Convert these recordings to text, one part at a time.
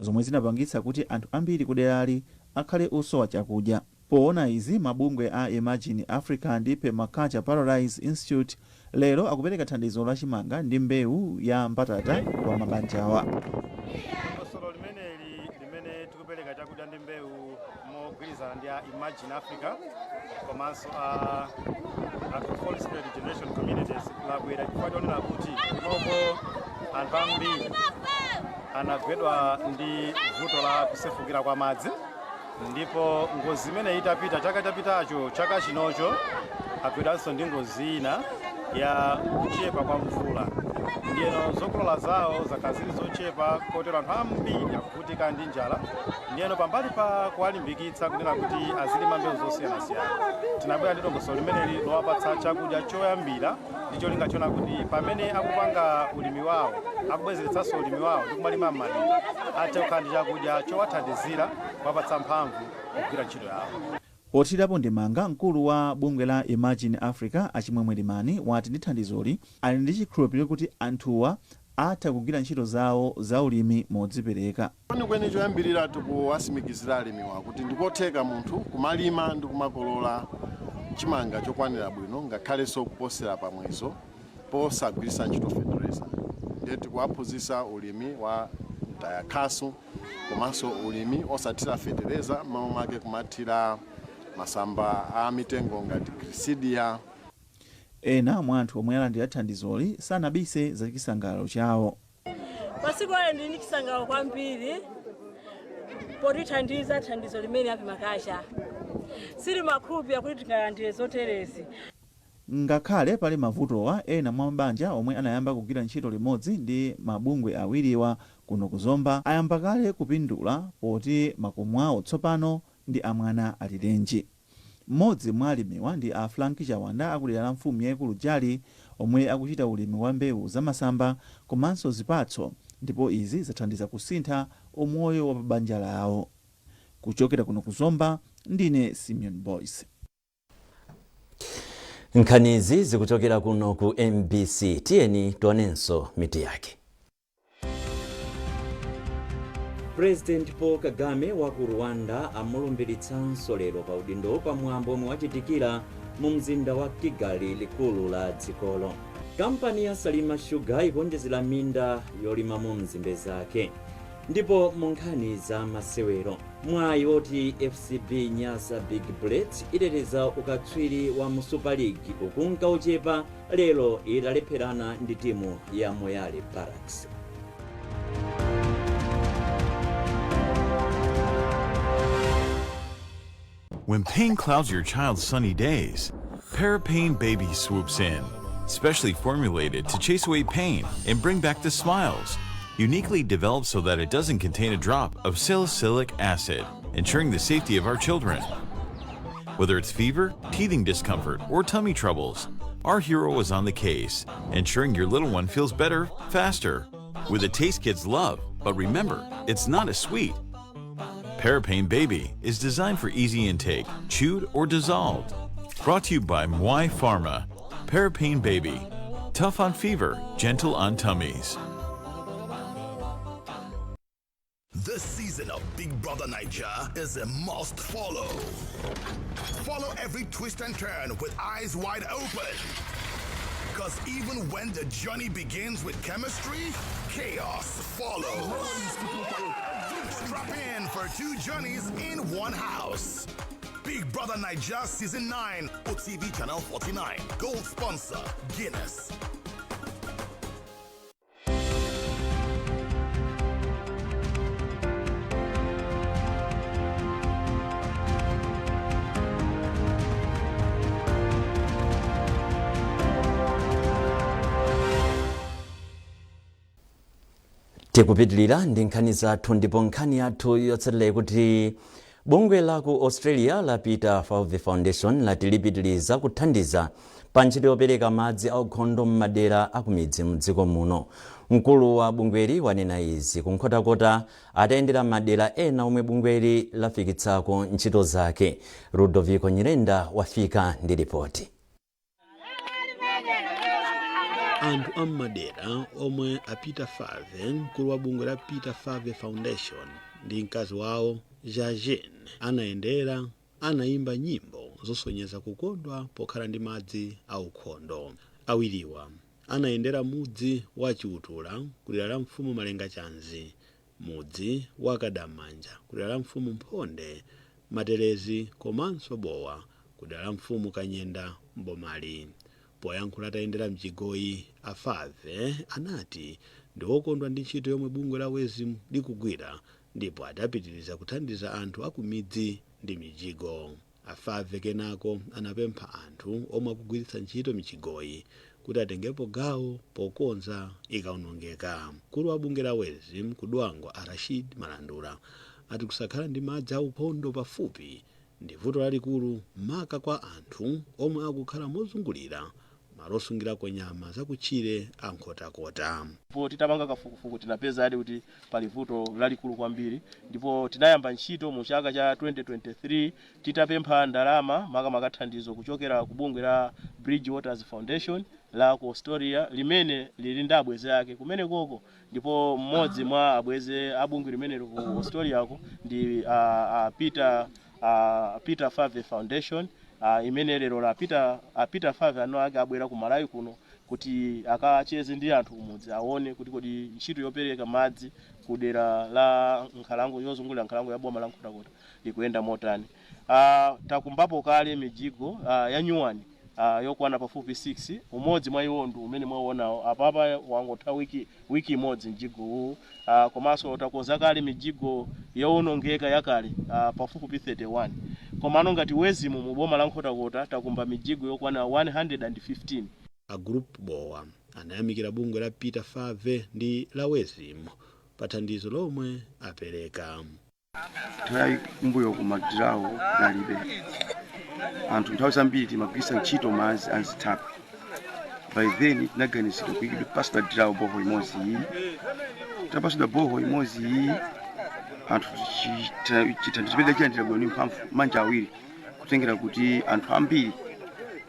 Zomwe zinapangitsa kuti anthu ambiri kuderali akhale osowa chakudya. Poona izi, mabungwe a Imagine Africa ndi Permaculture Paradise Institute lero akupereka thandizo la chimanga ndi mbewu ya mbatata kwa mabanjawa. Dongosolo limeneli limene tikupereka chakudya ndi mbewu mogwirizana ndi a Imagine Africa komanso a Agroforestry Regeneration Communities labwera chifukwa chonena kuti kunoko anthu ambiri anagwedwa ndi vuto la kusefukira kwa madzi, ndipo ngozi imene itapita chaka chapitacho, chaka chinocho agwedwanso ndi ngozi ina ya kuchepa kwa mvula. Ndiyeno zokolola zawo zakhala zili zochepa, kotero anthu ambiri akuvutika ndi njala. Ndiyeno pambali pa kuwalimbikitsa kunena kuti azilima mbewu zosiyanasiyana, tinabwera ndi dongosolo limeneli lowapatsa chakudya choyambira ndi cholinga chona kuti pamene akupanga ulimi wawo, akubwezeretsanso ulimi wawo ndi kumalima m'madimba, athe kukhala ndi chakudya chowathandizira kuwapatsa mphamvu kugwira ntchito yawo. Pothirapo ndemanga, mkulu wa bungwe la Imagine Africa, Achimwemwe Limani, wati ndi thandizoli ali ndi chikhulupiriro kuti anthuwa atha kugwira ntchito zawo za ulimi modzipereka. Kwenikweni choyambirira tikuwasimikizira alimiwa kuti ndikotheka munthu kumalima ndi kumakolola chimanga chokwanira bwino, ngakhalenso kuposera pamwezo, posagwiritsa ntchito fertilizer. Ndiye tikuwaphunzitsa ulimi wa mtayakhasu komanso ulimi osathira fetereza, m'malo mwake kumathira masamba a mitengo ngati Gliricidia. Ena mwa anthu omwe alandira thandizoli sanabise za chisangalalo chawo. Masiku aya ndili ndi chisangalalo kwambiri potithandiza thandizo limene a Permaculture. Silimakhulupirira kuti tingalandire zoterezi. Ngakhale pali mavutowa, ena mwa mabanja omwe anayamba kugwira ntchito limodzi ndi mabungwe awiriwa kuno kuzomba ayamba kale kupindula poti makomo awo tsopano ndi amwana alirenji. Mmodzi mwa alimiwa ndi a Frank Chawanda akudera la mfumu yayikulu Jali, omwe akuchita ulimi wa mbewu zamasamba komanso zipatso, ndipo izi zathandiza kusintha umoyo wa pabanja lawo. Kuchokera kuno kuzomba, ndine Simeon Boyce. Nkhanizi zikuchokera kuno ku MBC. Tiyeni tionenso mitu yake. President Paul Kagame wa ku Rwanda amulumbiritsanso lero pa udindo pamwambo omwe wachitikira mu mzinda wa Kigali, likulu la dzikolo. Kampani ya Salima Sugar ikuonjezera minda yolimamo nzimbe zake. Ndipo mu nkhani za masewero, mwayi woti FCB Nyasa Big Bullets iteteza ukatswiri wa mu Super League ukunka uchepa lero italepherana ndi timu ya Moyale Barracks. When pain clouds your child's sunny days, Parapain Baby swoops in, specially formulated to chase away pain and bring back the smiles. Uniquely developed so that it doesn't contain a drop of salicylic acid, ensuring the safety of our children. Whether it's fever, teething discomfort, or tummy troubles, our hero is on the case, ensuring your little one feels better, faster. With a taste kids love, but remember, it's not a sweet. Parapain Baby is designed for easy intake, chewed or dissolved. Brought to you by Mwai Pharma. Parapain Baby. Tough on fever, gentle on tummies. This season of Big Brother Naija is a must follow. Follow every twist and turn with eyes wide open. Because even when the journey begins with chemistry, chaos follows. Strap in for two journeys in one house. Big Brother Naija Season 9, OTV Channel 49. Gold sponsor, Guinness. Tikupitilira ndi nkhani zathu, ndipo nkhani yathu yotsatira kuti bungwe la ku Australia la Peter Falvey Foundation lati lipitiliza kuthandiza pa ntchito yopereka madzi aukhondo m'madera akumidzi mdziko muno. Mkulu wa bungweli wanena izi kunkhotakota atayendera madera ena omwe bungweli lafikitsako ntchito zake. Ludovico Nyirenda wafika ndi ripoti. Anthu am'madera omwe a Peter Fave, mkulu wa bungwe la Peter Fave Foundation, ndi mkazi wawo Jajin anayendera, anayimba nyimbo zosonyeza kukondwa pokhala ndi madzi aukhondo. Awiriwa anayendera mudzi wa Chiutula kudera la mfumu Malenga Chanzi, mudzi wa Kadamanja kudera la mfumu Mphonde, Materezi komanso Bowa kudera la mfumu Kanyenda mbomali. Poyankhula atayendera mjigoyi, a Fave anati ndi wokondwa ndi ntchito yomwe bungwe la WEZIM likugwira ndipo adapitiriza kuthandiza anthu akumidzi ndi mijigo. A Fave kenako anapempha anthu omwe akugwiritsa ntchito mijigoyi kuti atengepo gawo pokonza ikaonongeka. Mkulu wa bungwe la WEZIM kudwangwa, a Rashid Malandula, ati kusakhala ndi madzi aukhondo pafupi ndi vuto lalikulu, maka kwa anthu omwe akukhala mozungulira malo osungirako nyama zakutchire a Nkhotakota. Ndipo titapanga kafukufuku tinapeza adi kuti pali vuto lalikulu kwambiri, ndipo tinayamba ntchito mu chaka cha 2023 titapempha ndalama, makamaka thandizo kuchokera ku bungwe la Bridge Waters Foundation la ku Astoria limene lili ndi abwenzi ake kumene koko. Ndipo mmodzi mwa abwenzi a bungwe limenelo ku Astoriako ndi Peter Fave Foundation, imene lero la Peter Fave ano ake abwera ku Malawi kuno kuti akacheze ndi anthu kumudzi, aone kuti kodi ntchito yopereka madzi ku dera la nkhalango yozungulira nkhalango ya boma la Nkhotakota ikuyenda motani. Takumbapo kale mijigo ya nyuwani yokwana pafupi 6. Umodzi mwa iwo ndi umene mwauonawo apapa, wangotha wiki imodzi mjigo uwu. Komanso takonza kale mijigo yowonongeka yakale pafupifupi 31. Komano ngati WEZIM mu boma la Nkhotakota takumba mijigo yokwana 115. A Group Bowa anayamikira bungwe la Peter Fave ndi la WEZIM pa thandizo lomwe apereka. Nthawi kumbuyo kumadirawo nalibe anthu, nthawi zambiri timagwiritsa ntchito madzi anzithaphwi. By then tinaganizidwa kuyikidwa pasidwa dirawo borehole imodzi iyi. Tapasidwa borehole imodzi iyi, anthu chithandizo chimene chilandira bwino ndi mphamvu manja awiri, kutengera kuti anthu ambiri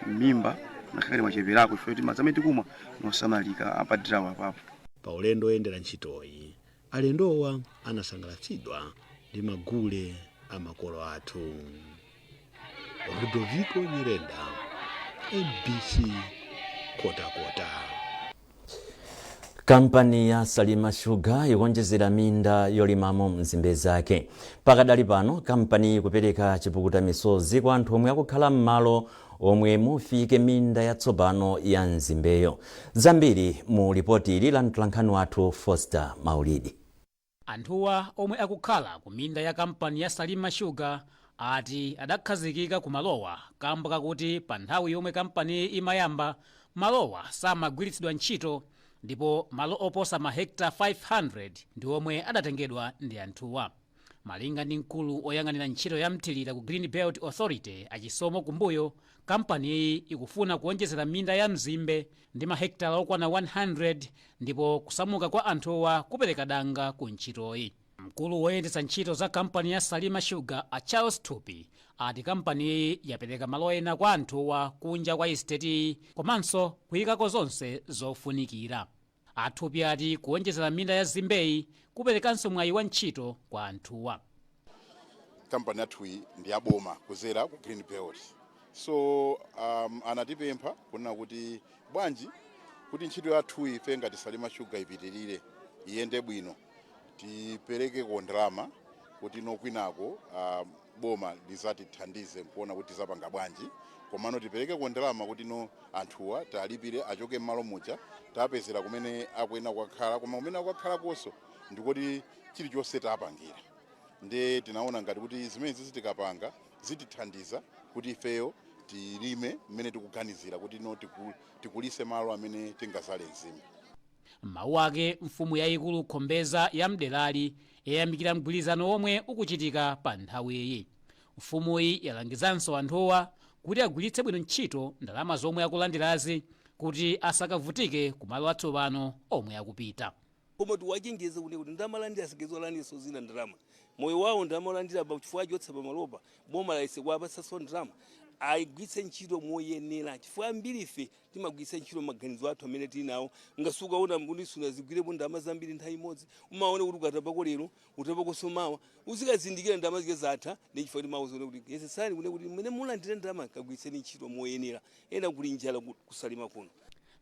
m'mimba nakhakale mwacheperako chifukwa kuti madzi amene tikumwa nosamalika apadirawo apapo. Pa ulendo oyendera ntchitoyi, alendowa anasangalatsidwa ndi magule a makolo athu. Ludovico Nyirenda, MBC, Kotakota. Kampani ya Salima Sugar ikuonjezera minda yolimamo nzimbe zake. Pakadali pano kampani ikupereka chipukuta misozi kwa anthu omwe akukhala m'malo omwe mufike minda yatsopano ya nzimbeyo. Zambiri mu ripoti ili la mtolankhani wathu Foster Maulidi. Anthuwa omwe akukhala ku minda ya kampani ya Salima Sugar ati adakhazikika ku malowa kamba kakuti pa nthawi yomwe kampani imayamba, malowa samagwiritsidwa ntchito, ndipo malo oposa mahekta 500 ndi omwe adatengedwa ndi anthuwa. Malinga ndi mkulu oyang'anira ntchito ya mthirira ku Green Belt Authority, Achisomo Kumbuyo, kampaniyi ikufuna kuonjezera minda ya mzimbe ndi mahektala okwana 100, ndipo kusamuka kwa anthuwa kupereka danga ku ntchitoyi. Mkulu woyendetsa ntchito za kampani ya Salima Sugar, a Charles Thupi, ati kampaniyi yapereka malo ena kwa anthuwa kunja kwa estate komanso kuyikako zonse zofunikira. Athupi ati kuonjezera minda ya nzimbeyi kuperekanso mwayi wa ntchito kwa anthuwa. Kampani yathuyi ndi yaboma kuzera ku Green Belt, so anatipempha kunena kuti bwanji kuti ntchito yathuyi ife ngati Salima Sugar ipitirire, iyende bwino, tiperekeko ndalama kuti nokwinako boma lizatithandize nkuona kuti tizapanga bwanji, komano tiperekeko ndalama kuti no anthuwa talipire achoke m'malo muja, tapezera kumene akuyenera kukakhala. Koma kumene akukakhala konso ndikuti chilichonse tapangira. Ndiye tinaona ngati kuti zimenezi tikapanga zitithandiza kuti ifeyo tilime mmene tikuganizira kuti no tikulise malo amene tingazale nzimbe. Mawu ake, mfumu yayikulu Khombeza ya mderali yayamikira mgwirizano omwe ukuchitika pa nthawiyi. Mfumuyi yalangizanso anthuwa kuti agwiritse bwino ntchito ndalama zomwe akulandirazi kuti asakavutike ku malo atsopano omwe akupita. Koma tiwachenjeze kuti ndamalandira singezolandira zina ndalama, moyo wawo ndamalandira chifukwa chotsa pamalopa, boma laise kuwapatsanso ndalama. Ayigwiritse ntchito moyenera, chifukwa ambiri ife timagwiritsa ntchito maganizo athu amene tili nawo. Ngasukaona kuti sunazigwirepo ndalama zambiri nthawi imodzi, umaona kuti ukatapako lero, utapako mawa, uzikazindikira ndalama zike zatha. Ndi chifukwa timawuzona kuti yesetsani kune kuti mmene mulandire ndalama, kagwiritseni ntchito moyenera. Ena kuli njala kusalima kuno.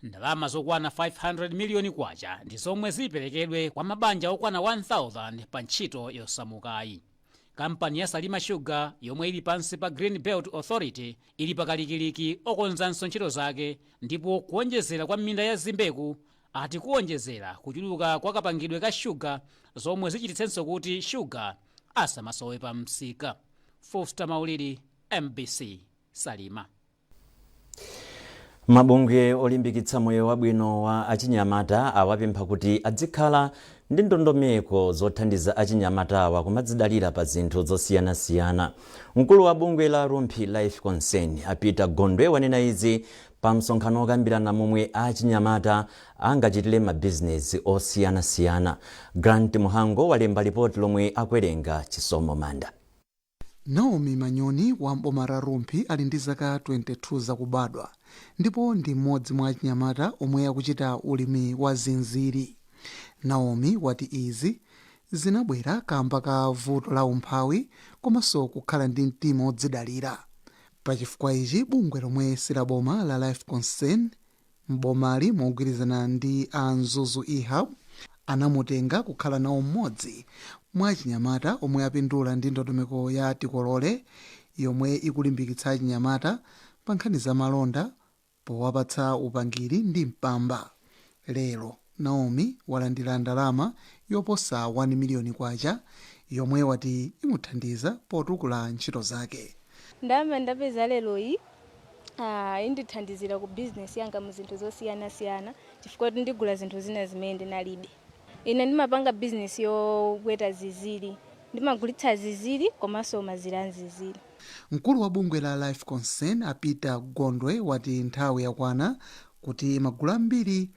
Ndalama zokwana 500 miliyoni kwacha ndi zomwe ziperekedwe kwa mabanja okwana 1000 pa ntchito yosamukayi. Kampani ya Salima Sugar, yomwe ili pansi pa Green Belt Authority, ili pakalikiliki okonzanso ntchito zake, ndipo kuonjezera kwa minda ya zimbeku ati kuonjezera kuchuluka kwa kapangidwe ka shuga, zomwe zichititsenso kuti shuga asamasowe pa msika. Foster Maulidi, MBC, Salima. Mabungwe olimbikitsa moyo wabwino wa achinyamata awapempha kuti adzikhala ndi ndondomeko zothandiza achinyamatawa kumadzidalira pa zinthu zosiyanasiyana. Mkulu wa bungwe la Rumphi Life Concern, a Peter Gondwe, wanena izi pa msonkhano wokambirana momwe achinyamata angachitire mabizinesi osiyanasiyana. Grant Muhango walemba lipoti lomwe akuwerenga Chisomo Manda. Naomi Manyoni wa mboma la Rumphi ali ndi zaka 22 zakubadwa ndipo ndi mmodzi mwa achinyamata omwe akuchita ulimi wa zinziri. Naomi wati izi zinabwera kamba ka vuto la umphawi komanso kukhala ndi mtima wodzidalira. Pachifukwa ichi, bungwe lomwe silaboma la Life Concern mbomali, mogwirizana ndi a Mzuzu eHub, anamutenga kukhala nawo mmodzi mwa achinyamata omwe apindula ndi ndondomeko ya Tikolole, yomwe ikulimbikitsa achinyamata pa nkhani za malonda powapatsa upangiri ndi mpamba. Lero Naomi walandira ndalama yoposa 1 miliyoni kwacha, yomwe wati imuthandiza potukula ntchito zake. Ndalama ndapeza leroyi indithandizira ku bizinesi yanga mu zinthu zosiyanasiyana, chifukwa kuti ndigula zinthu zina zimene ndinalibe. Ine ndimapanga bizinesi yoweta ziziri, ndimagulitsa ziziri komanso mazira a ziziri. Mkulu wa bungwe la Life Concern, a Peter Gondwe, wati nthawi yakwana kuti magulu ambiri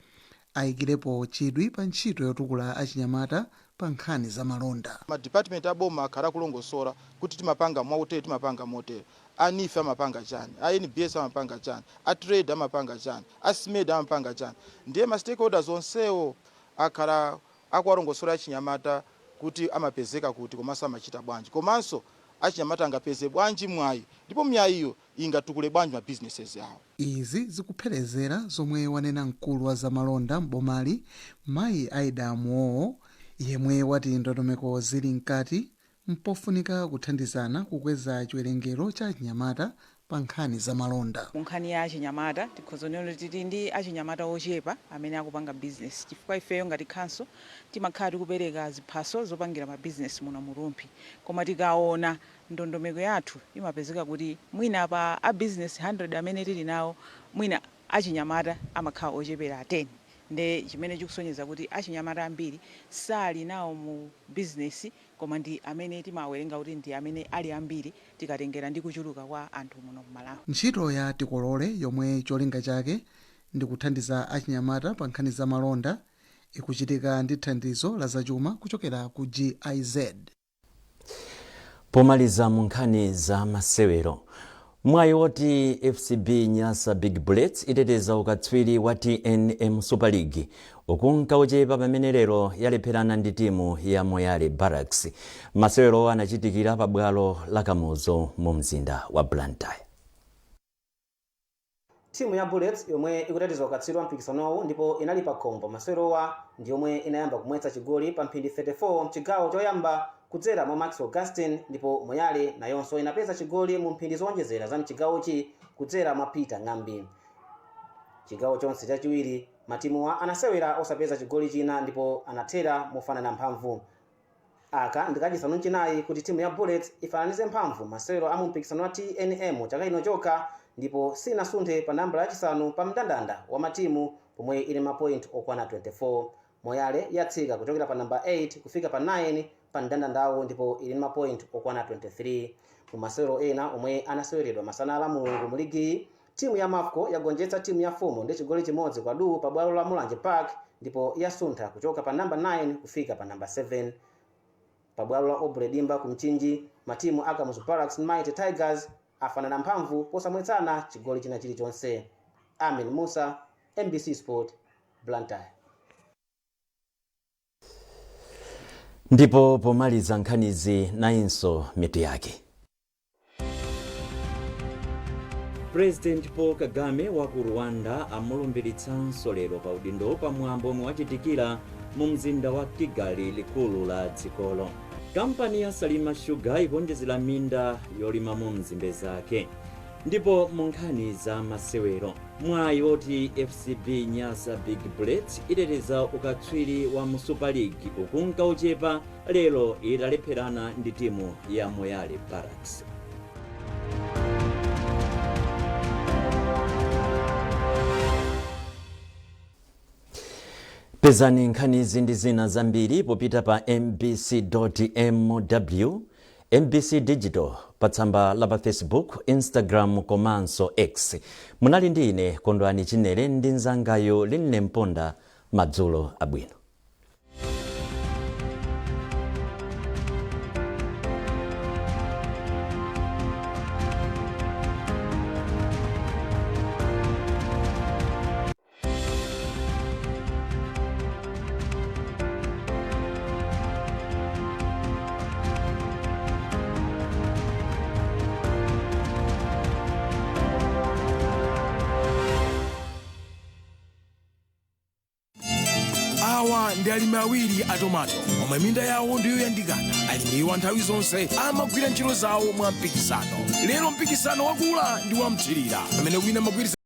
ayikirepo chidwi pa ntchito yotukula achinyamata pa nkhani za malonda. Madipatimenti aboma akhala akulongosola kuti timapanga mwautere, timapanga motere. A NEEF amapanga chani, a NBS amapanga chani, a Trade amapanga chani, a SMED amapanga chani. Ndiye ma stakeholders onsewo akhala akuwalongosola achinyamata kuti amapezeka kuti komanso amachita bwanji, komanso achinyamata angapeze bwanji mwayi, ndipo mwayiyo ingatukule bwanji ma businesses awo. Izi zikupherezera zomwe wanena mkulu wa zamalonda mbomali, mayi Aida Muwowo, yemwe wati ndondomeko zili mkati, mpofunika kuthandizana kukweza chiwerengero cha achinyamata pa nkhani za malonda. Ku nkhani ya achinyamata, tikhoza kunena kuti tili ndi achinyamata ochepa amene akupanga business, chifukwa ifeyo ngati council timakhala tikupereka ziphaso zopangira ma business muno mu Rumphi, koma tikaona ndondomeko yathu imapezeka kuti mwina pa a business 100 amene tili nawo, mwina achinyamata amakhala ochepera 10, nde chimene chikusonyeza kuti achinyamata ambiri sali nawo mu business, koma ndi amene timawerenga kuti ndi amene ali ambiri tikatengera ndi kuchuluka kwa anthu muno m'Malawi. Ntchito ya Tikolole, yomwe cholinga chake ndi kuthandiza achinyamata pa nkhani za malonda, ikuchitika ndi thandizo la zachuma kuchokera ku GIZ. Pomaliza mu nkhani za masewero, mwayi woti FCB Nyasa Big Bullets iteteza ukatswiri wa TNM Super League ukunka uchepa pamene lero yalepherana ndi timu ya Moyale Barracks. Masewero anachitikira pa bwalo la Kamuzu mu mzinda wa Blantyre. Timu ya Bullets, yomwe ikuteteza ukatswiri wa mpikisanowu ndipo inali pa khomo masewerowa, ndi yomwe inayamba kumwetsa chigoli pa mphindi 34 mchigawo choyamba kudzera mwa Max Augustin, ndipo Moyale nayonso inapeza chigoli mu mphindi zowonjezera za mchigawochi kudzera mwa Peter Ng'ambi. Chigawo chonse chachiwiri matimuwa anasewera osapeza chigoli china ndipo anathera mofanana mphamvu. Aka ndi kachisanu nchinayi kuti timu ya Bullets ifananize mphamvu masewero a mu mpikisano wa TNM chaka chino chokha, ndipo sinasunthe pa nambala yachisanu pa mndandanda wa matimu pomwe ili ma point okwana 24. Moyale yatsika kuchokera pa namba 8 kufika pa 9 pa mndandandawo ndipo ili ma point okwana 23. Mu masewero ena omwe anaseweredwa masana la Mulungu mu ligiyi, timu ya Mafco yagonjetsa timu ya Fumu ndi chigoli 1-0 pa bwalo la Mulanje Park ndipo yasuntha kuchoka pa namba 9 kufika pa namba 7. Pa bwalo la Obredimba ku Mchinji, matimu a Kamuzu Barracks ndi Mighty Tigers Afanana mphamvu posamwetsana chigoli china chilichonse. Amin Musa, MBC Sport, Blantyre. Ndipo pomaliza nkhanizi, nayinso mitu yake. President Paul Kagame wa ku Rwanda amulumbiritsanso lero pa udindo pamwambo omwe wachitikira mu mzinda wa Kigali, likulu la dzikolo. Kampani ya Salima Sugar ikuonjezera minda yolimamo nzimbe zake. Ndipo mu nkhani za masewero, mwayi woti FCB Nyasa Big Bullets iteteza ukatswiri wa mu Super League ukunka uchepa lero italepherana ndi timu ya Moyale Barracks. Pezani nkhanizi ndi zina zambiri popita pa mbc.mw, MBC Digital, pa tsamba la pa Facebook, Instagram komanso X. Munali ndi ine Kondwani Chinere ndi mnzangayo Linne Mponda. Madzulo abwino. Awa ndi alimi awiri a tomato omwe minda yawo ndiyoyandikana. Alimiwa nthawi zonse amagwira ntchito zawo mwa mpikisano. Lero mpikisano wakula ndi wamthirira pamene wina amagwiritsa